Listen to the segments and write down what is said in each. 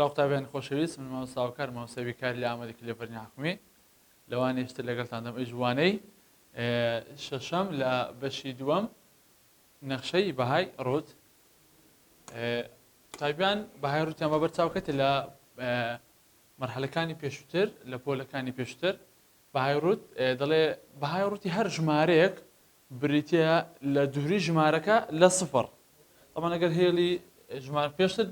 سڵاو قوتابیانی خۆشەویست من مامۆستا هاوکار مامۆستای بیرکاری لە ئامادەی کلێڤەرنی حکومی لە وانەیەکی تر لەگەڵتان دەم ئەویش وانەی شەشەم لە بەشی دووەم نەخشەی بەهای ڕوت قوتابیان بەهای ڕوتیان بە بەرچاوکەت لە مەرحەلەکانی پێشووتر لە پۆلەکانی پێشتر بەهای ڕوت دەڵێ بەهای ڕوتی هەر ژمارەیەک بریتیە لە دووری ژمارەکە لە سفر طبعا ئەگەر هێڵی ژمارە پێشتر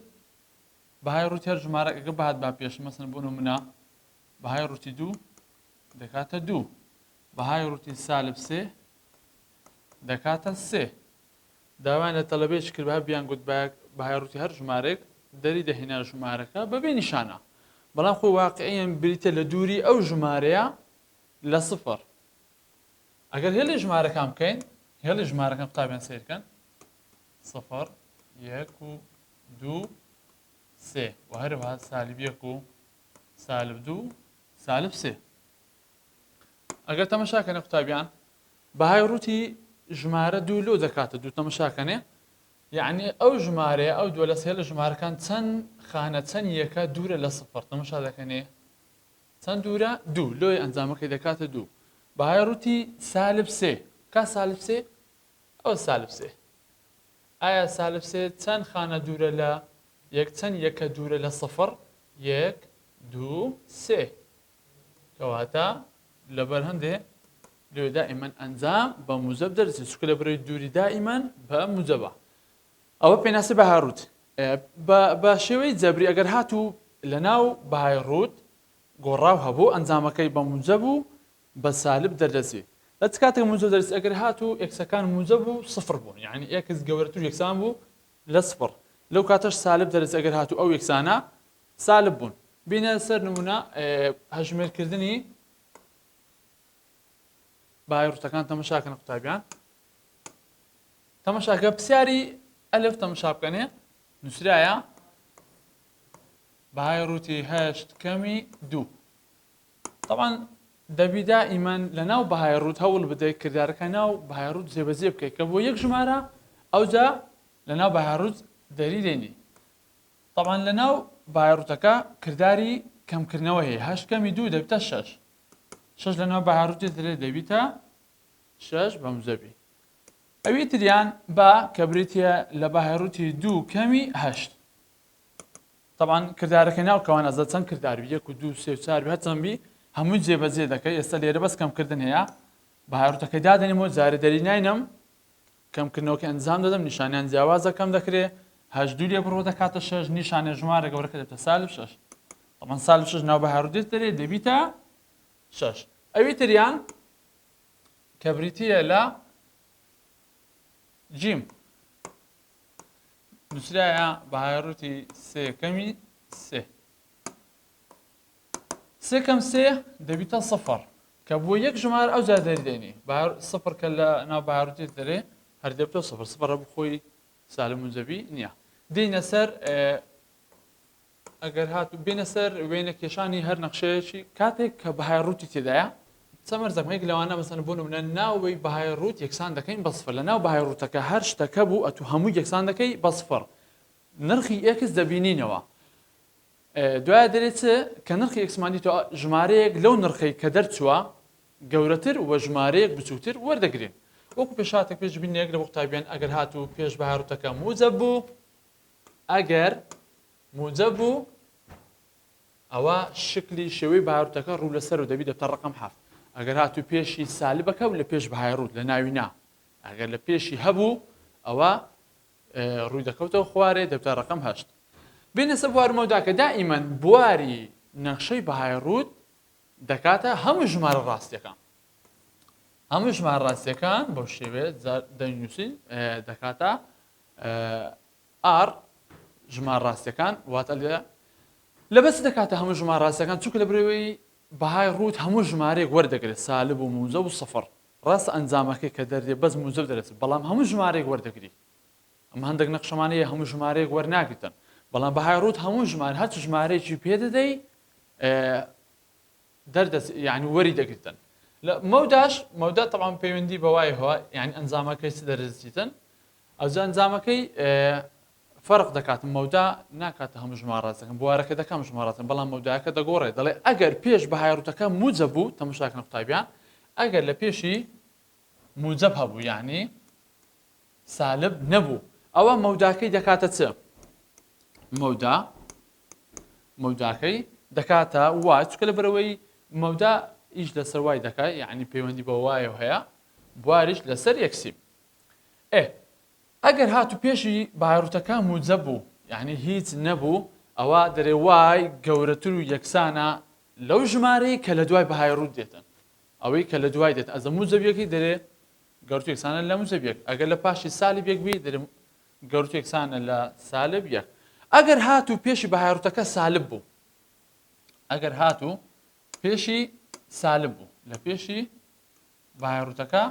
بەهای ڕووتی هەر ژمارەکە بەهات با پێش مەسن بۆ نمونە بەهای ڕووتی دوو دەکاتە دوو بەهای ڕووتی سالب سێ دەکاتە سێ داوایان لە تەلەبەیەکی کرد بە بیان گوت بەهای ڕووتی هەر ژمارەیەک دەری دەهێنا ژمارەکە بەبێ نیشانە بەڵام خۆی واقعیان بریتە لە دووری ئەو ژمارەیە لە سفر ئەگەر هێڵی ژمارەکان بکەین هێڵی ژمارەکان قوتابیان سیرکەن سفر یەک و دوو سێ و هەروەها سالب یەک و سالب دوو سالب سێ ئەگەر تەمەشاکەنێ قوتابیان بەهای ڕووتی ژمارە دوو لۆ دەکاتە دوو تەمەشاکەنێ یعنی ئەو ژمارەیە ئەو دووە لە سێ لە ژمارەکان چەند خانە چەند یەکە دوورە لە سفر تەمەشا دەکەنێ چەند دوورە؟ دوو، لۆیە ئەنجامەکەی دەکاتە دوو. بەهای ڕووتی سالب سێ، کا سالب سێ؟ ئەوە سالب سێ. ئایا سالب سێ چەند خانە دوورە لە یەک؟ چەند یەکە دوورە لە سفر؟ یەک، دوو، سێ. کەواتە لەبەر هەندێ لێ دائیمەن ئەنجام بە موجەب دەرچێت، چونکە لە بەرەی دووری دائیمەن بە موجەبە. ئەوە پێناسی بەهای ڕووت بە شێوەی جەبری ئەگەر هاتوو لە ناو بەهای ڕووت گۆڕاو هەبوو ئەنجامەکەی بە موجەب و بە سالب دەردەچی لە چ کاتێک موجەب دەرچی ئەگەر هاتوو x ەکان موجەب و سفر بوون یعنی x گەورەتر یەکسان بوو لە سفر لەو کاتەش سالب دەرچی ئەگەر هاتوو ئەو x انە سالب بوون بینە سەر نمونە هەژمێرکردنی بەهای ڕووتەکان تەمەشاکەن قوتابیان تەمەشاکە پرسیاری ئەلف تەمەشا بکەنێ نووسرایە بەهای ڕووتی هەشت کەمی دوو طبعا دەبی دائیمەن لە ناو بەهای ڕووت هەوڵ بدەیت کردارەکە ناو بەهای ڕووت جێبەجێ بکەیت کە بۆ یەک ژمارە ئەوجا لە ناو بەهای ڕووت دەری دێنی طبعا لە ناو بەهای ڕووتەکە کرداری کەمکردنەوە هەیە هەشت کەمی دوو دەبتە شەش شەش لە ناو بەهای ڕووت دەرێ دەبیتە شەش بە موجەبی ئەوی تریان با کە بریتیە لە بەهای ڕووتی دوو کەمی هەشت. تەبعەن کردارەکەی ناو کەوان ئەزە چەند کردار بی یەک و دوو سێ و چار بی هەرچەند بی هەمووی جێبەجێ دەکەی ئێستا لێرە بەس کەمکردن هەیە بەهای ڕووتەکەی دادەنێمەوە جارێ دەری ناینم کەمکردنەوەکە ئەنجام دەدەم نیشانیان جیاوازە کەم دەکرێ هەشت دوو لێ بڕۆ دەکاتە شەش نیشانە ژمارە گەورەکە دەبێتە سالب شەش تەبعەن سالب شەش ناو بەهای ڕووت دێت دەرێ دەبیتە شەش ئەوی تریان کە بریتییە لە جیم نووسرایە بەهای ڕووتی سێ کەمی سێ سێ کەم سێ دەبیتە سفر کە بۆ یەک ژمار ئەو جار دەری دێنی سفر کە لە ناو بەهای ڕووتی دەرێ هەر دەبتە سفر سفر بخۆی سالم موجەبی نییە دێینە سەر ئەگەر هاتوو بێنە سەر وێنە کێشانی هەر نەخشەیەکی کاتێک کە بەهای ڕووتی تێدایە چە مەرجەکم یەک لەوانە مەسەن بۆ نمونە ناوەی بەهای ڕووت یەکسان دەکەین بە سفر لە ناو بەهای ڕووتەکە هەر شتەکە بوو ئەتوو هەموو یەکسان دەکەی بە سفر نرخی x دەبینینەوە دوایە دەرێت چ کە نرخی x مان دیتەوە ژمارەیەک لەو نرخەی کە دەرچووە گەورەتر و ژمارەیەک بچووکتر وەردەگرین وەکو پێشاتێک پێش بینێک لە قوتابیان ئەگەر هاتوو پێش بەهای ڕووتەکە موجەب بوو ئەگەر موجەب بوو ئەوە شکلی شێوەی باروتەکە ڕوو لەسەر و دەبی دەبتە ڕقم حەفت ئەگەر هاتوو پێشی سالبەکە و لە پێش بەهای ڕووت لە ناوی نا ئەگەر لە پێشی هەبوو ئەوە ڕووی دەکەوتەوە خوارێ دەبتە ڕقم هەشت بینە سەر بوار مەوداکە دائیمەن بواری نەخشەی بەهای ڕووت دەکاتە هەموو ژمارە ڕاستیەکان هەموو ژمارە ڕاستیەکان بەو شێوەیە دەنووسین دەکاتە R ژمارە ڕاستیەکان واتە لە لە بەس دەکاتە هەموو ژمارە ڕاستیەکان چونکە لە برەوەی بەهای ڕووت هەموو ژمارەیەک وەردەگرێت سالب و موجەب و سفر ڕاستە ئەنجامەکەی کە دەردێ بەس موجەب دەرەچێت بەڵام هەموو ژمارەیەک وەردەگری ئەمە هەندێک نەخشەمان هەیە هەموو ژمارەیەک وەرناگرتن بەڵام بەهای ڕووت هەموو ژمار هەرچ ژمارەیەکی پێ دەدەی دەردەچ یانی وەری دەگرتن لە مەوداش مەودا تەبعەن پەیوەندی بە وای هەوە یانی ئەنجامەکەی چ دەرەچیتن ئەوجا ئەنجامەکەی فەرق دەکات مەودا ناکاتە هەموو ژمارە ڕاستەکان بوارەکە دەکەم ژمارە ڕاستەکان بەڵام مەوداکە دەگۆڕێت دەڵێ ئەگەر پێش بەهای ڕووتەکە موجەب بوو تەماشاکەن قوتابیان ئەگەر لە پێشی موجەب هەبوو یعنی سالب نەبوو ئەوە مەوداکەی دەکاتە چ مەودا مەوداکەی دەکاتە وای چکە لە بەرەوەی مەودا ئیش لەسەر وای دەکات یعنی پەیوەندی بە وایەوە هەیە بواریش لەسەر یەکسی ئێ ئەگەر هاتوو پێشی بایڕوتەکە موجەب بوو یانی هیچ نەبوو ئەوا دەرێ وای گەورەتر و یەکسانە لەو ژمارەی کە لە دوای بەهای ڕووت دێتن ئەوەی کە لە دوای دێت ئەزە موجەب یەکی دەرێ گەورتر یەکسانە لە موجەب یەک ئەگەر لە پاشی سالب یەک بی دەرێ گەورتر یەکسانە لە سالب یەک ئەگەر هاتوو پێشی بەهای ڕووتەکە سالب بوو ئەگەر هاتوو پێشی سالب بوو لە پێشی بەهای ڕووتەکە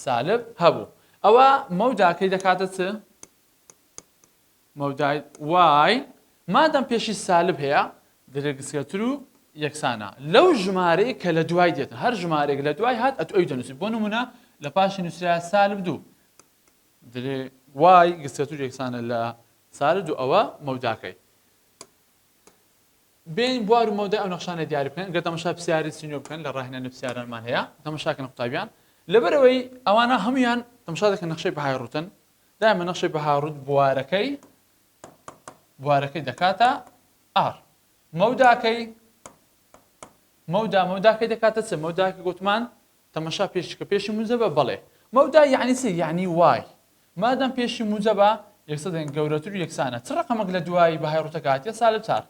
سالب هەبوو ئەوە مەوداکەی دەکاتە چ؟ مەودای وای مادەم پێشی سالب هەیە درێگسکەتر و یەکسانە لەو ژمارەیە کە لە دوای دێت هەر ژمارێک لە دوای هات ئەتو ئەوی دەنووسی بۆ نمونە لە پاشی نووسرا سالب دوو درێ وای گسکەتر یەکسانە لە سالب دوو ئەوە مەوداکەی بێین بوار و مەودای ئەو نەخشانە دیاری بکەن گەر تەمەشا پرسیاری سینیۆ بکەن لە ڕاهێنانی پرسیارانمان هەیە تەمەشاکەن قوتابیان لەبەرئەوەی ئەوانە هەمویان تەمەشا دەکەن نەخشەی بەهای ڕوتن دایمە نەخشەی بەها ڕوت بوارەکەی بوارەکەی دەکاتە R مەوداکەی مەودا مەوداکەی دەکاتە چ مەوداکە گوتمان تەمەشا پێش کە پێشی موجەبە بەڵێ مەودا یعنی چی یعنی وای مادەم پێشی موجەبە یەکسەر دەڵێن گەورەتر و یەکسانە چ ڕەقەمەک لە دوای بەهای ڕووتەکە هاتیە سالب چار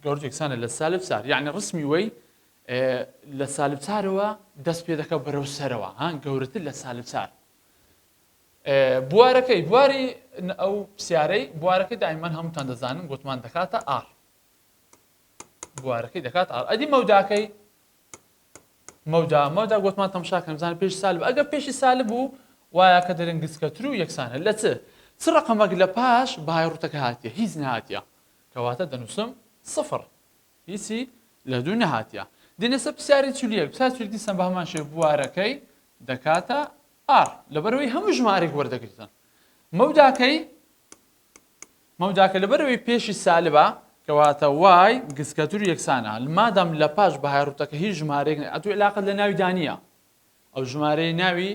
گەورەتر یەکسانە لە سالب چار یعنی ڕسمی وەی لە سالب چارەوە دەست پێ دەکە بەرەو سەرەوە ها گەورەتر لە سالب چار بوارەکەی بواری ئەو پرسیارەی بوارەکەی دایمەن هەمووتان دەزانن گوتمان دەکاتە R بوارەکەی دەکات R ئەدی مەوداکەی مەودا مەودا گۆتمان تەمشا کەن بزانە پێش سالب ئەگەر پێشی سالب بوو وایە کە دەرێن گسکەتر و یەکسانە لە چ چ ڕقەمەک لە پاش بەهای ڕوتەکە هاتیە هیچ نهاتیە کەواتە دەنووسم سفر هیچی لە دوو نەهاتیە دێنە سەر پرسیاری 41 پرسیار 41 دیسان بە هەمان شێوە بوارەکەی دەکاتە R لەبەرەوەی هەموو ژمارێک وەردەگرتن مەوداکەی مەوداکە لەبەرئەوەی پێشی سالبە کەواتە وای گسکەتر و یەکسانە مادام لە پاش بەهای ڕووتەکە هیچ ژمارەیەک نە ئەتوو علاقەت لە ناویدا نییە ئەو ژمارەی ناوی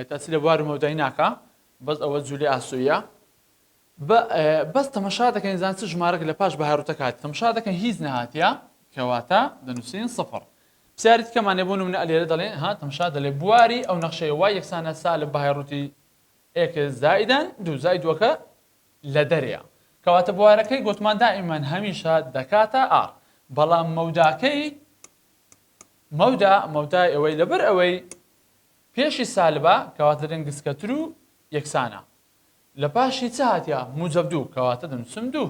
تاسی لە بوار و مەودای ناکا بەس ئەوە جولی ئاسۆیە بەس تەمەشا دەکەین زان چ ژمارەک لە پاش بەهای ڕووتەکە هات تەمەشا دەکەن هیچ نەهاتیە کەواتە دەنووسین سفر پرسیاری تکەمانێ بۆ نمونە ئەلێرە دەڵێن ها تەمەشا دەڵێ بواری ئەو نەخشەیە وای یەکسانە سالب بەهای ڕووتی ئێکس زائیدەن دوو زائید دووەکە لە دەرێیە کەواتە بوارەکەی گۆتمان دائیمەن هەمیشە دەکاتە R بەڵام مەوداکەی مەودا مەودای ئەوەی لەبەر ئەوەی پێشی سالبە کەواتە دەرێن گسکەتر و یەکسانە لە پاشی چ هاتیە موجەب دوو کەواتە دەنووسم دوو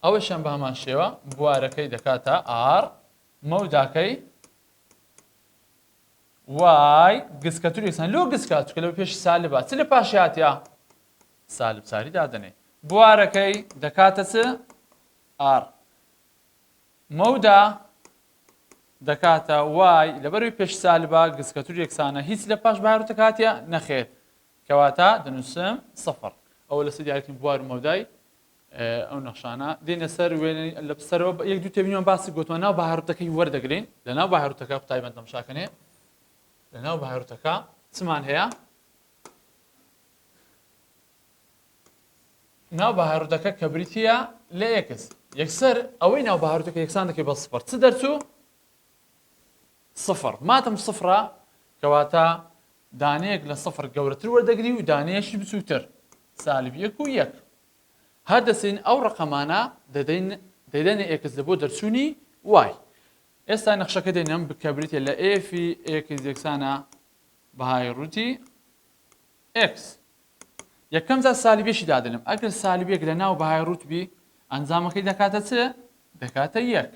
ئەوەشیان بە هەمان شێوە بوارەکەی دەکاتە R مەوداکەی وای گسکە تور یەکسان لۆ گسکە چکە لەو پێش سالبە چ لە پاشی هاتیا سالب چاری دادەنێ بوارەکەی دەکاتە چ R مەودا دەکاتە وای لەبەروی پێش سالبە گسکە تور یەکسانە هیچ لە پاش بارتە کاتیە نەخێر کەواتە دەنووسم سفر ئەوە لەسەر دیارکردنی بوار و مەودای ئەو نەخشانە دێنە سەر وێنەی لە سەرەوە یەک دوو تێبینیمان باسی گوتمان ناو بەهاروتەکەی وەردەگرین لە ناو بەهاروتەکە قوتابیان تەمشاکەنێ لە ناو بەهاروتەکە چمان هەیە ناو بەهاروتەکە کە بریتە لە ئێکس یەکسەر ئەوەی ناو بەهاروتەکە یەکسان دەکەی بە سفر چ دەرچوو سفر ماتم سفرە کەواتە دانەیەک لە سفر گەورەتر وەردەگری و دانەیەکی بچووکتر سالب یەک و یەک هەر دەچین ئەو ڕەقەمانە دەدەین دەیدەنە ئێکس لە بۆ دەرچوونی وای ئێستا نەخشەکە دێنم کە بریتە لە ئێفی ئێکس یەکسانە بەهای ڕووتی ئێکس یەکەم جار سالبێکی دادەنم ئەگەر سالبێک لە ناو بەهای ڕووت بی ئەنجامەکەی دەکاتە چ دەکاتە یەک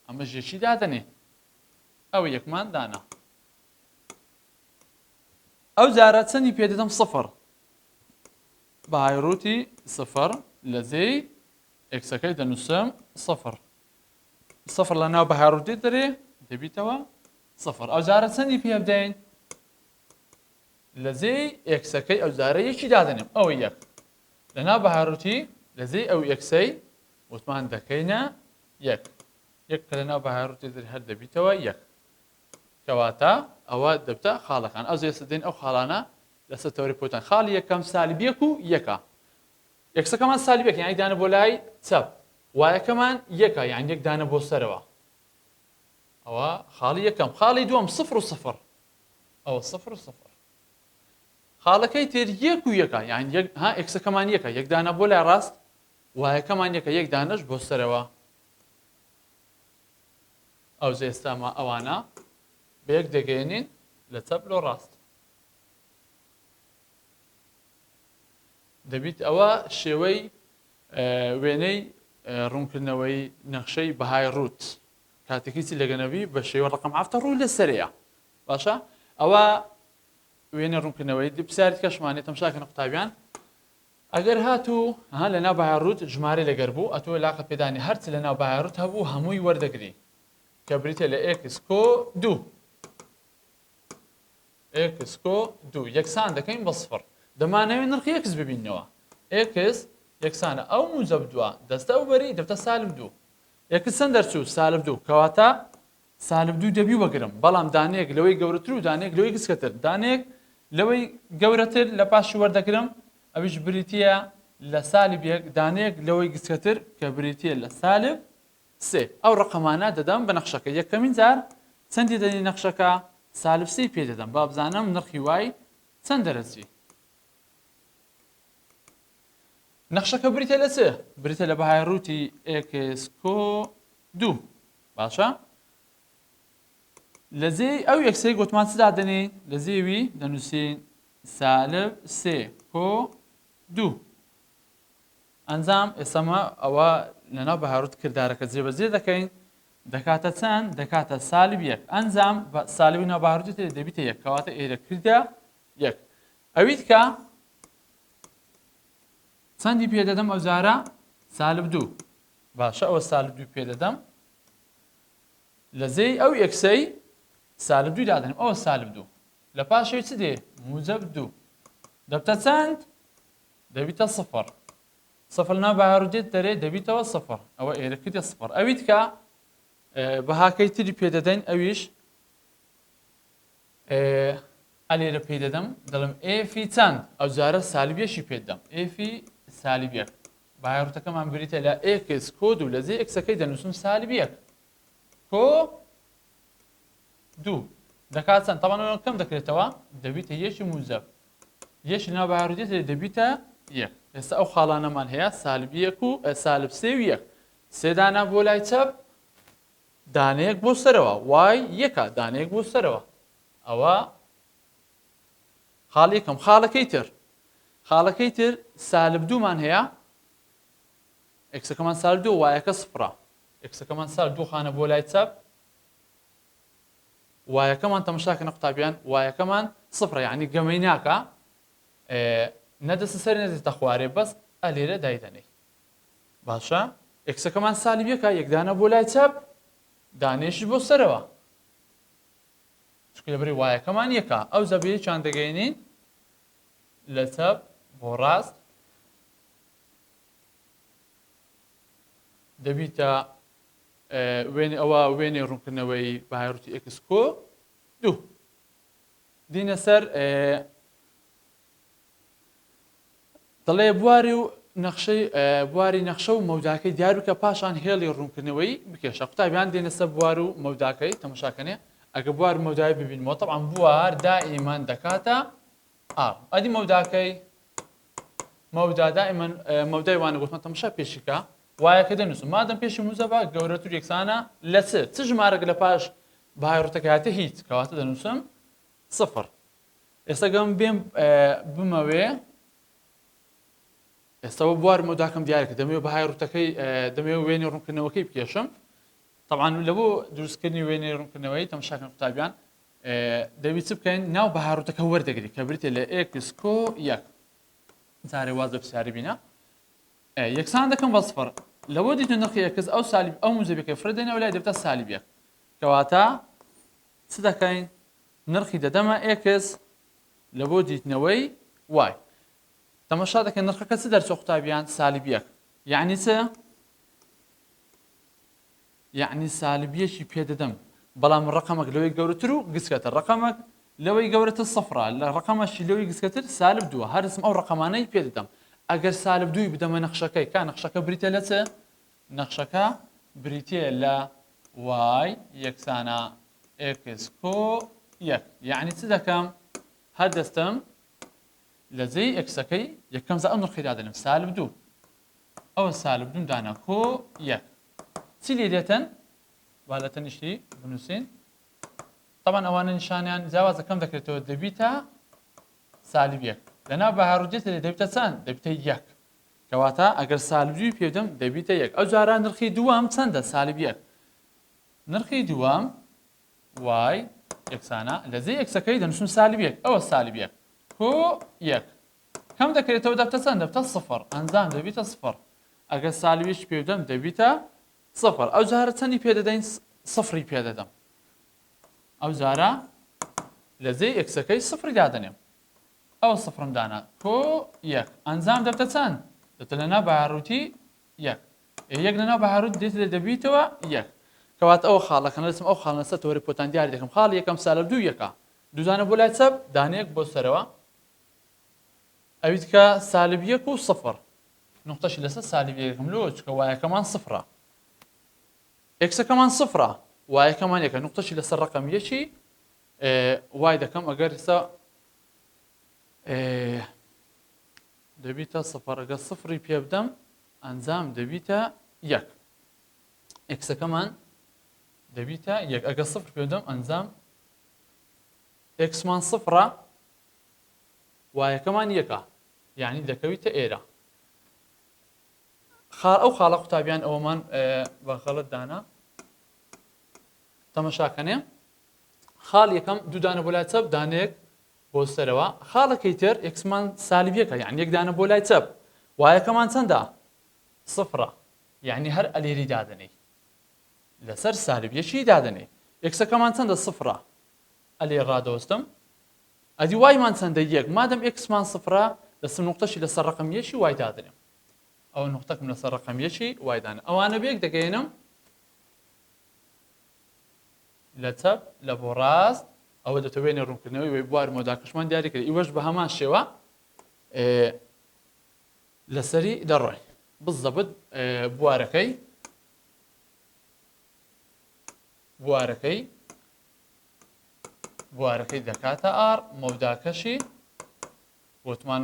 ئەمەش یەکی دادەنێ ئەوە یەکمان دانا ئەو جارە چەندی پێ دەدەم سفر بەهای ڕووتی سفر لە جێی ئێکسەکەی دەنووسم سفر سفر لە ناو بەهای ڕووتی دەرێ دەبیتەوە سفر ئەو جارە چەندی پێ بدەین؟ لە جێی x ەکەی ئەو جارە یەکی دادەنێم ئەوە یەک لە ناو بەهای ڕووتی لە جێی ئەو x ەی وتمان دەکەینە یەک یەک کە لە ناو بەهای ڕووتی تر هەر دەبیتەوە یەک کەواتە ئەوە دەبتە خاڵەکان ئەو زێسە دێن ئەو خاڵانە لەسەر تەوەری پۆتان خاڵی یەکەم سالب یەک و یەکە x ەکەمان سالب یەک یانی دانە بۆ لای چەپ y ەکەمان یەکە یان یەک دانە بۆ سەرەوە ئەوە خاڵی یەکەم خاڵی دووەم سفر و سفر ئەوە سفر و سفر خاڵەکەی تر یەک و یەکە یان یەک ها x ەکەمان یەکە یەک دانە بۆ لای ڕاست y ەکەمان یەکە یەک دانەش بۆ سەرەوە ئەو ئێستاما ئەوانە بە یەک دەگەێنین لە چەپ لۆ ڕاست دەبیت ئەوە شێوەی وێنەی ڕوونکردنەوەی نەخشەی بەهای ڕووت کاتێک هیچی لەگە نەبی بە شێوە ڕقم هەفتە ڕووی لە سەرەیە باشە ئەوە وێنە ڕوونکردنەوەی پرسیاری کەشمانێت تەمشاکەن قوتابیان ئەگەر هاتوو ها لە ناو بەهای ڕووت ژمارە لەگەر بوو ئەتۆ لاقە پێدانی هەرچ لە ناو بەهای ڕووت هەبوو هەمووی وەردەگری کە بریتە لە x کۆ دوو x کۆ دوو یەکسان دەکەین بە سفر. دەمانەوێت نرخی x ببینەوە. x یەکسانە ئەو موجەب دووە دەستە ئەو بەری دەبتە سالب دوو. x چەند دەرچوو؟ سالب دوو. کەواتە سالب دوو دەبی وەگرم. بەڵام دانەیەک لەوەی گەورەتر و دانەیەک لەوەی گچکەتر. دانەیەک لەوەی گەورەتر لە پاشی وەردەگرم ئەویش بریتییە لە سالب یەک، دانەیەک لەوەی گچکەتر کە بریتییە لە سالب سێ، ئەو ڕەقەمانە دەدەم بە نەخشەکە، یەکەمین جار چەندی دەدەی نەخشەکە؟ سالب سێی پێ دەدەم، با بزانم نرخی y چەند دەرەچی. نەخشەکە بریتە لە چ؟ بریتە لە بەهای ڕووتی x کۆ دوو. باشە لە جێی ئەو x ەی گوتمان چ دادەنێین؟ لە جێوی دەنووسین سالب سێ کۆ دوو. ئەنجام، ئێستا مە ئەوە لەناو بەهای ڕووت کردارەکە جێبەجێ دەکەین دەکاتە چەند؟ دەکاتە سالب یەک. ئەنجام، سالبی ناو بەهای ڕووتی تێ دەبیتە یەک، کەواتە ئێرە کردە یەک. ئەویت کە چەندی پێ دەدەم ئەو جارە؟ سالب دوو. باشە ئەوە سالب دوو پێ دەدەم لە جێی ئەو x ەی سالب دوو دادەنم ئەوە سالب دوو لە پاشەوەی چ دێ؟ موجەب دوو دەبتە چەند؟ دەبیتە سفر سفر لەناو بەهار و دێت دەرێ دەبیتەوە سفر ئەوە ئێرە کردە سفر ئەویت کە بەهاکەی تری پێ دەدەین ئەویش ئەلێرە پێی دەدەم دەڵم f ی چەند ئەو جارە سالب یەکی پێ دەم f ی سالب یەک بەهای ڕوتەکەمان بریتە لە x کۆ دوو لە جێ x ەکەی دەنووسم سالب یەک کۆ دوو دەکات چەند تەبعەن ئەوە کەم دەکرێتەوە دەبیتە یەکی موجەب یەکی ناو بەهاروجێت دەبیتە یەک ئێستا ئەو خاڵانەمان هەیە سالب یەک و سالب سێ و یەک سێ دانە بۆ لای چەپ دانەیەک بۆ سەرەوە y یەکە دانەیەک بۆ سەرەوە ئەوە خاڵ یەکەم خاڵەکەی تر خاڵەکەی تر سالب دوومان هەیە x ەکەمان سالب دوو y ەکە سفرە x ەکەمان سالب دوو خانە بۆ لای چەپ y ەکەمان تەمەشاکەنە قوتابیان y ەکەمان سفرە یعنی گەمەی ناکا نەدەستە سەر نەدەستە خوارێ بەس ئەلێرە دایدەنێی باشە x ەکەمان سالب یەکە یەکدانە بۆ لای چەپ دانێشی بۆ سەرەوە چونکە لەبەری y ەکەمان یەکە ئەو زەبەیەکیان دەگەێنین لە چەپ بۆ ڕاست دەبیتە وێنە ئەوە وێنەی ڕوونکردنەوەی بەهای ڕووتی x کۆ دوو دینە سەر دەڵێ بواری و نەخشەی بواری نەخشە و مەوداکەی دیار بکە پاشان هێڵی ڕوونکردنەوەی بکێشە قوتابیان دێنە سەر بوار و مەوداکەی تەمەشاکەنێ ئەگە بوار مەودای ببینمەوە طبعا بوار دائیمان دەکاتە R ئەدی مەوداکەی مەودا دائیمەن مەودای وانە گوتمان تەمەشا پێشیکە وایەکە دەنووسم مادەم پێشی موجەبە گەورەتر یەکسانە لە چ چ ژمارەک لە پاش بەهای ڕوتەکە هاتە هیچ کەواتە دەنووسم سفر ئێستا گەم بێم بمەوێ ئێستا بە بوار مەوداکەم دیارە کە دەمەوێت بەهای ڕوتەکەی دەمەوێت وێنەی ڕوونکردنەوەکەی بکێشم طبعا لە بۆ دروستکردنی وێنەی ڕوونکردنەوەی تەمەشاکەن قوتابیان دەبی چ بکەین ناو بەها ڕووتەکە وەردەگری کە بریتە لە x کۆ یەک جارێ واز لە پرسیاری بینە یەکسان دەکەم بە سفر لەوە دیتە نرخی x ئەو سالب ئەو موجەبەکەی فرە دێنەوە لای دەبێتە سالب یەک کەواتە چ دەکەین نرخی دەدەمە x. لە بۆ دیتنەوەی y. تەمەشا دەکەن نرخەکە چ دەرچوە قوتابیان؟ سالب یەک. یەعنی چ؟ یەعنی سالب یەکی پێ دەدەم بەڵام ڕەقەمەک لەوەی گەورەتر و گچکەتر ڕەقەمەک لەوەی گەورەتر سفرە لە ڕەقەمەشی لەوەی گچکەتر سالب دووە هەرسم ئەو ڕەقەمانەی پێ دەدەم ئەگەر سالب دووی بدەمە نەخشەکەی کا نەخشەکە بریتە لە چ؟ نەخشەکە بریتیە لە y یەکسانە x کۆ یەک یەعنی چ دەکەم هەر دەستم لە جێی x ەکەی یەکەم جا ئەو نرخەی دادەنێم سالب دوو ئەوە سالب دووم دانا کۆ یەک چی لێ دێتن با لە تەنیشتی بنووسین طبعا ئەوانە نیشانیان جیاوازە کەم دەکرێتەوە دەبیتە سالب یەک لەناو بەهاڕوو دێتە لێ دەبیتە چەند دەبیتە یەک کەواتە ئەگەر سالب دووی پێ بدەم دەبیتە یەک ئەو جارە نرخی دووەم چەندە سالب یەک نرخی دووەم y یەکسانە لە جێی x ەکەی دەنووسم سالب یەک ئەوە سالب یەک کۆ یەک کەم دەکرێتەوە دەبتە چەند دەبتە سفر ئەنجام دەبیتە سفر ئەگەر سالب یەکی پێ بدەم دەبیتە سفر ئەو جارە چەندی پێ دەدەین سفری پێ دەدەم ئەو جارە لە جێی x ەکەی سفری دادەنێم ئەوە سفرم دانا کۆ یەک ئەنجام دەبتە چەند دەبتە لەناو بەهاروتی یەک ئێ یەک لەناو بەهاروت دێت لێ دەبیتەوە یەک کەواتە ئەوە خاڵەکە نەرسم ئەو خاڵ لەسەر تەوەرەی پۆتان دیاری دەکەم خاڵی یەکەم سالب دوو یەکە دوودانە بۆ لای چەپ دانەیەک بۆ سەرەوە ئەوی دیکە سالب یەک و سفر نقطەشی لەسەر سالب یەکەم لۆ چکە y ەکەمان سفرە x ەکەمان سفرە y ەکەمان یەکە نقطەشی لەسەر ڕقم یەکی y دەکەم ئەگەر ئێستا دەبیتە سفر ئەگەر سفری پێ بدەم ئەنجام دەبیتە یەک x ەکەمان دەبیتە یەک ئەگەر سفر پێ بدەم ئەنجام x مان سفرە y ەکەمان یەکە یعنی دەکەویتە ئێرە خاڵ ئەو خاڵە قوتابیان ئەوەمان بە غەڵت دانا تەمەشاکەنێ خاڵ یەکەم دوو دانە بۆ لای چەپ دانەیەک بۆ سەرەوە خاڵەکەی تر x مان سالب یەکە یعنی یەک دانە بۆ لای چەپ y ەکەمان چەندە سفرە یعنی هەر ئەلێری دادەنێی لەسەر سالب یەکی دادەنێی x ەکەمان چەندە سفرە ئەلێ ڕادەوەستم ئەدی y مان چەندە یەک مادەم x مان سفرە دەستم نقطەشی لەسەر ڕقم یەکی y دادەنێم ئەوە نقطەکم لەسەر ڕقم یەکی y دانێ ئەوانە بێک دەگەێنم لە چەپ لە بۆ ڕاست ئەوە دەتە وێنەی ڕوونکردنەوەی وەی بوار مەوداکەشمان دیاری کرد ئیوەش بە هەمان شێوە لەسەری دەڕۆین بزەبت بوارەکەی بوارەکەی بوارەکەی دەکاتە R مەوداکەشی وتمان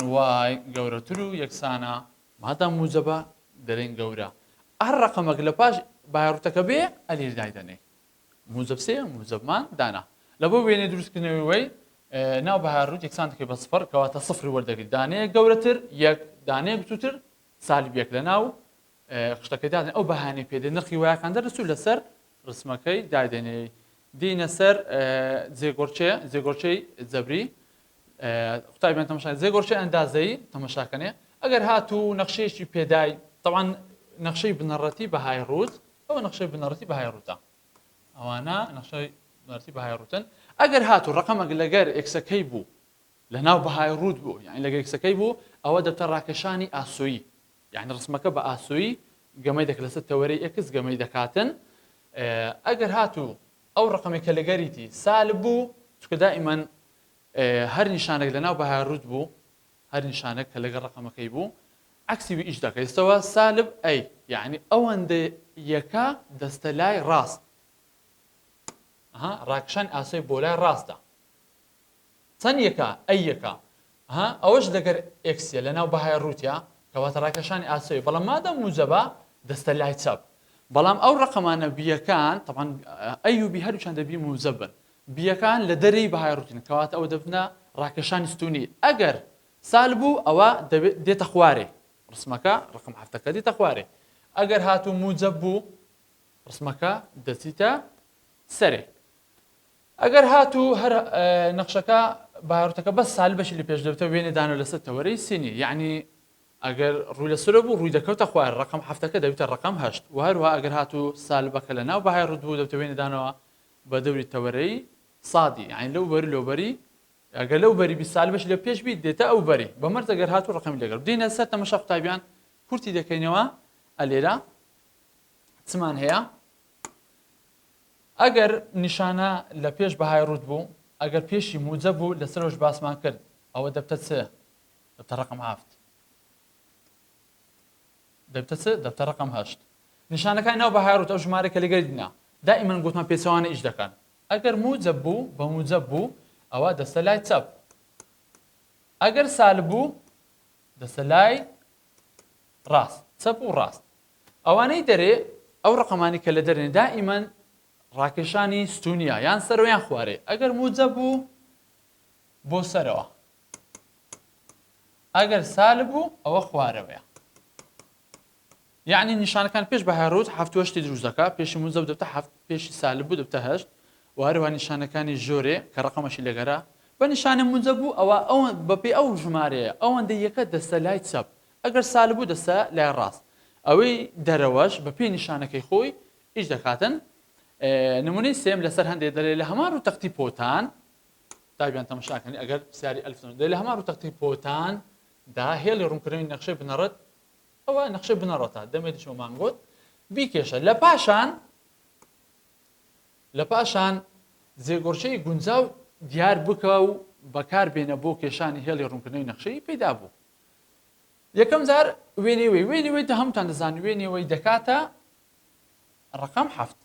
y گەورەتر و یەکسانە مادام موجەبە دەرێن گەورە هەر ڕەقەمەک لە پاش بایڕوتەکە بێ ئەلیر دایدەنێ موجەب سێ موجەبمان دانا لە بۆ وێنەی دروستکردنەوەی وەی ناو بەهاروت یەکسان دەکەی بە سفر کەواتە سفری وەردەگری دانەیەک گەورەتر یەک دانەیەک بچووتر سالب یەک لە ناو خشتەکەی دادەنێ ئەو بەهانەی پێ دێ نرخی y ەکان دەردەچوو لەسەر ڕسمەکەی دادەنێی دینە سەر جێگۆڕکێ جێگۆڕکێی جەبری قوتابیان تەماشا جێگۆڕکێ ئەندازەیی تەماشاکەنێ ئەگەر هاتوو نەخشەیەکی پێدای طبعا نەخشەی بنەڕەتی بەهای ڕووت ئەوە نەخشەی بنەڕەتی بەهای ڕووتە ئەوانە نەخشەی بنەڕەتی بەهای ڕووتن ئەگەر هاتوو ڕقەمەک لەگەر x ەکەی بوو لە ناو بەهای ڕووت بوو یعنی لەگەر x ەکەی بوو ئەوە دەبتە ڕاکێشانی ئاسۆیی یعنی ڕسمەکە بە ئاسۆیی گەمەی دەکرد لەسەر تەوەرەی x گەمەی دەکاتن ئەگەر هاتوو ئەو ڕقەمێک کە لەگەریتی سالب بوو چونکە دائیمەن هەر نیشانێک لە ناو بەهای ڕووت بوو هەر نیشانێک کە لەگەڵ ڕقەمەکەی بوو عەکسی وی ئیش دەکە ئێستەوە سالب ئەی یعنی ئەوەندە یەکە دەستە لای ڕاست ها ڕاکشان ئاسۆی بۆ لای ڕاستە چەند یەکە ئەی یەکە ها ئەوەش لەگەر x ە لەناو بەهای ڕووتە کەواتە ڕاکێشانی ئاسۆی بەڵام مادەم موجەبە دەستە لای چەپ بەڵام ئەو ڕقەمانە b ەکان طبعا A و B هەردووچان دەبی موجەب بن b ەکان لە دەرەی بەهای ڕووتن کەواتە ئەوە دەبنە ڕاکێشانی ستونی ئەگەر سالب بوو ئەوە دێتە خوارێ ڕسمەکە ڕقم هەفتەکە دێتە خوارێ ئەگەر هاتوو موجەب بوو ڕسمەکە دەچیتە سەرێ ئەگەر هاتوو هەر نەخشەکە باروتەکە بەس سالبەشی لە پێش دەبتە وێنە دانە لەسەر تەوەرەی سینی یعنی ئەگەر ڕووی لە سەرە بوو ڕووی دەکەوتە خوار ڕقم هەفتەکە دەبێتە ڕقم هەشت و هەروە ئەگەر هاتوو سالبەکە لە ناو بەهای ڕوت بوو دەبتە وێنە دانەوە بە دەوری تەوەرەی سادی یعنی لەو بەری لەو بەری. ئەگەر لەو بەری بی سالبەش لە پێش بیت دێتە ئەو بەری بە مەرج ئەگەر هاتوو ڕقمی لەگەڵ دێنە سەر تەمەشا قوتابیان کورتی دەکەینەوە ئەلێرە چمان هەیە ئەگەر نیشانە لە پێش بەهای ڕووت بوو ئەگەر پێشی موجە بوو لەسەرەوەش باسمان کرد ئەوە دەبتە چ دەبتە ڕقم هەفت دەبتە چ دەبتە ڕقم هەشت نیشانەکانی ناو بەهای ڕووت ئەو ژمارە کە لەگەری دینا دائیمەن گوتمان پێچەوانە ئیش دەکەن ئەگەر موجەب بوو بە موجەب بوو ئەوە دەستە لای چەپ ئەگەر سالب بوو دەستە لای ڕاست چەپ و ڕاست ئەوانەی دەرێ ئەو ڕقەمانی کە لە دەرێن دائیمەن ڕاکێشانی ستونیە یان سەرەوە یان خوارێ ئەگەر موجەب بوو بۆ سەرەوە ئەگەر سالب بوو ئەوە خوارەوەیە یەعنی نیشانەکان پێش بەهای ڕووت حەفت و هەشتی دروست دەکا پێشی موجەب دەبتە حەفت پێشی سالب بوو دەبتە هەشت و هەروەها نیشانەکانی ژۆرێ کە ڕەقەمەشی لەگەرە بە نیشانە موجەب بوو ئەوە ئەو بەپێی ئەو ژمارەیە ئەوەندە یەکە دەستە لای چەپ ئەگەر سالب بوو دەستە لای ڕاست ئەوەی دەرەوەش بەپێی نیشانەکەی خۆی ئیش دەکاتن نمونەی سێم لەسەر هەندێک دەلێ لە هەمان ڕوو تەختی پۆتان تابیان تەمەشاکەنی ئەگەر پرسیاری ئەلف دەلێ لە هەمان ڕوو تەختی پۆتان دا هێڵی ڕوونکردنەوەی نەخشەی بنەڕەت ئەوە نەخشەی بنەڕەتە دەمێ دچمەمان گوت بیکێشە لە پاشان لە پاشان جێگۆڕکێی گونجاو دیار بکە و بەکار بێنە بۆ کێشانی هێڵی ڕوونکردنەوەی نەخشەی پەیدا بوو یەکەم جار وێنەی وەی وێنەی وەی هەمووتان دەزان وێنەی وەی دەکاتە ڕقم حەفت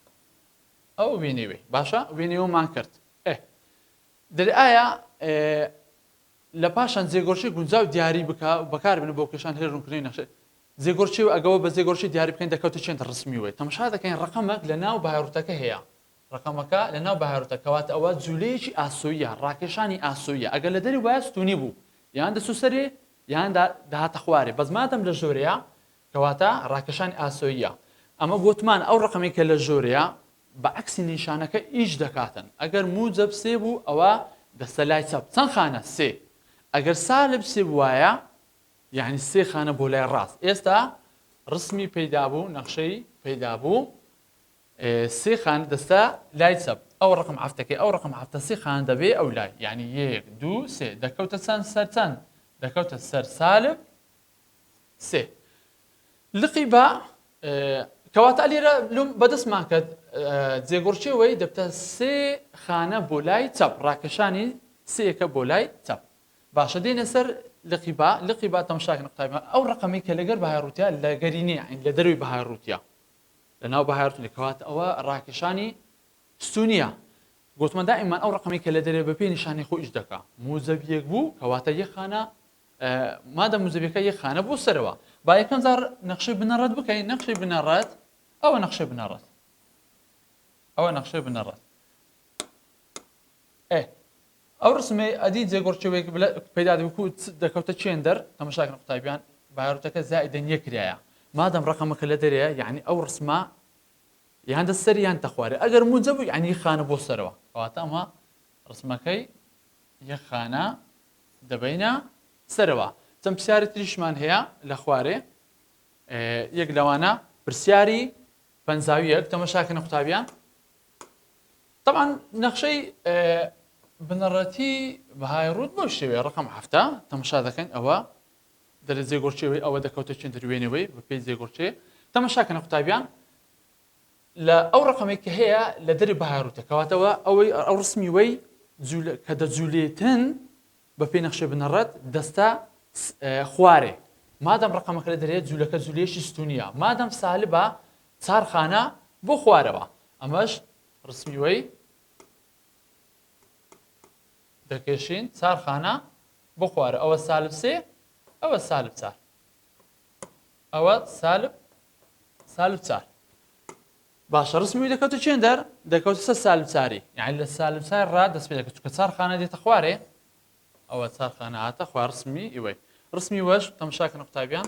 ئەو وێنەی وەی باشە وێنەیەوەمان کرد ئێ دەرێ ئایا لە پاشان جێگۆڕکێی گونجاو دیاری بکە و بەکار بێنە بۆ کێشان هێڵی ڕوونکردنەوەی نەخشە جێگۆڕکێ و ئەگەوە بە جێگۆڕکێ دیاری بکەین دەکەوتە چێند ڕسمی وەی تەمەشا دەکەین ڕەقەمەک لە ناو بایڕوتەکە هەیە ڕەقەمەکە لە ناو بایڕوتە کەواتە ئەوە جولەیەکی ئاسۆییە ڕاکێشانی ئاسۆییە ئەگەر لە دەری وایە ستونی بوو یان دەچوو سەرێ یان دەهاتە خوارێ بەس مادەم لە ژۆرەیە کەواتە ڕاکێشانی ئاسۆییە. ئەمە گۆتمان ئەو ڕەقەمەی کە لە ژۆرەیە بە عەکسی نیشانەکە ئیش دەکاتن. ئەگەر موجەب سێ بوو ئەوە دەستە لای چەپ چەند خانە؟ سێ. ئەگەر سالب سێ بوایە یانی سێ خانە بۆ لای ڕاست. ئێستا ڕسمی پەیدا بوو، نەخشەی پەیدا بوو. سێ خانە دەستە لای چەپ. ئەو ڕەقم حەفتەکەی ئەو ڕەقم حەفتە سێ خانە دەبێ ئەو لای. یانی یەک، دوو، سێ. دەکەوتە چەند سەر چەند؟ دەکەوتە سەر سالب سێ لقی بە کەواتە لێرە لۆم بەدەستمان کرد جێگۆڕکێوەی دەبتە سێ خانە بۆ لای چەپ ڕاکێشانی سێیەکە بۆ لای چەپ باشە دێنە سەر لقی با لقی با تەمشاکن قوتابیان ئەو ڕقەمی کە لەگەر بەهای ڕووتیا لەگەری نییە لە دەروی بەهای ڕووتیا لە ناو بەهای ڕووتیا کەواتە ئەوە ڕاکێشانی ستونیە گوتمان دائیمان ئەو ڕقەمی کە لە دەرێ بە پێی نیشانی خۆ ئیش دەکا موجەب یەک بوو کەواتە یەک خانە مادەم موجەبەکە یەک خانە بۆ سەرەوە با یەکەم جار نەخشەی بنەڕەت بکەین نەخشەی بنەڕەت ئەوە نەخشەی بنەڕەت ئەوە نەخشەی بنەڕەت ئێ ئەو ڕسمەی ئەدی جێگۆڕکێوەیەک پەیدا دەبوو دەکەوتە چێندەر تەمەشاکەن قوتابیان بایڕوتەکە زائیدەن یەک کرایە مادەم ڕقەمەکە لە دەرەیە یعنی ئەو ڕسمە یان دە سەر یان تەخوارێ ئەگەر موجە بوو یعنی خانە بۆ سەرەوە کەواتە ئەمە ڕسمەکەی یەک خانە دەبەینە سەرەوە. چەند پرسیاری تریشمان هەیە لە خوارێ یەک لەوانە پرسیاری 51 تەمەشاکەنە قوتابیان طبعا نەخشەی بنەڕەتی بەهای ڕووت بەو شێوەیە ڕقم هەفتە تەمەشا دەکەن ئەوە دەرە جێگۆرچەوەی ئەوە دەکەوتە چێن دەروێنەوەی بە پێی جێگۆرچێ تەمەشاکەنە قوتابیان لە ئەو ڕەقەمەی کە هەیە لە دەری بەهای ڕووتە کەواتەوە ئەوەی ئەو ڕسمی وەی کە دەجولێتن بە پێی نەخشەی بنەڕەت دەستە خوارێ مادەم ڕقەمەکە لە دەرێت جوولەکە جوولێکی ستونیە مادەم سالبە چار خانە بۆ خوارەوە ئەمەش ڕسمی وەی دەکێشین چار خانە بۆ خوارە ئەوە سالب سێ ئەوە سالب چار ئەوە سالب سالب چار باشە ڕسمی دەکەوتە چێن دەر دەکەوتە سەر سالب چاری یعنی لە سالب چار ڕا دەست پێ دەکەوت چونکە چار خانە دێتە خوارێ ئەوە چار خانە هاتە خوار ڕسمی ئیوەی ڕسمی وەش تەمشاکەن قوتابیان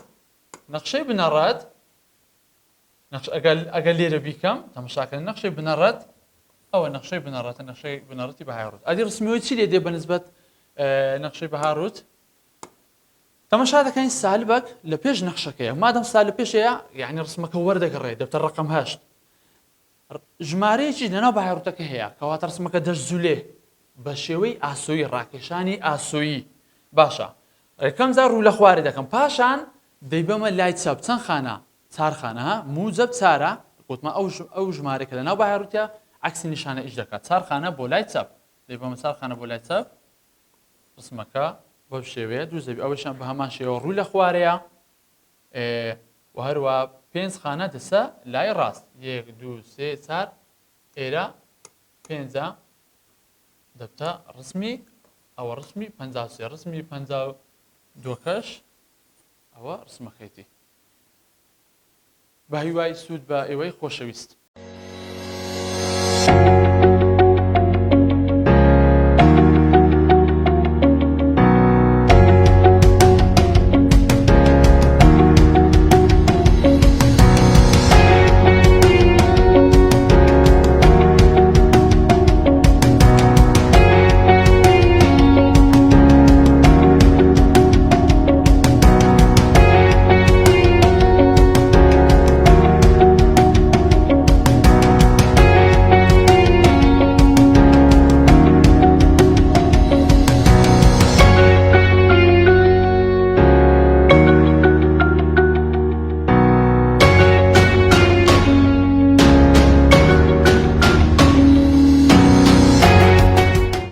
نەخشەی بنەڕەت نەخش ئەگەر ئەگەر لێرە بیکەم تەمشاکەن نەخشەی بنەڕەت ئەوە نەخشەی بنەڕەتە نەخشەی بنەڕەتی بەهای ڕوت ئەدی ڕسمیەوەی چی لێ دێ بەنسبەت نەخشەی بەها ڕوت تەمەشا دەکەین سالبەک لە پێش نەخشەکەیە مادەم سالب پێشەیە یعنی ڕسمەکە وەردەگەڕێ دەبتە ڕقم هەشت ژمارەیەکی لەناو بەهای ڕوتەکە هەیە کەواتە ڕسمەکە دەشجولێ. بە شێوەی ئاسۆیی ڕاکێشانی ئاسۆیی باشە یەکەم جار ڕوو لە خوارێ دەکەم پاشان دەیبەمە لای چەپ چەند خانە چار خانە ها موجب چارە گوتمە ئەو ئەو ژمارە کە لە ناو بەهای ڕووتە عەکسی نیشانە ئیش دەکات چار خانە بۆ لای چەپ دەیبەمە چار خانە بۆ لای چەپ ڕسمەکە بەم شێوەیە دوو زەبی ئەوەشان بە هەمان شێوە ڕووی لە خوارەیە و هەروە پێنج خانە دەسە لای ڕاست یەک دوو سێ چار ئێرە پێنجە دەبتە ڕسمی ئەوە ڕسمی 53 ڕسمی 52 کەش ئەوە ڕسمەکەیتی. بە هیوای سوود بە ئێوەی خۆشەویست.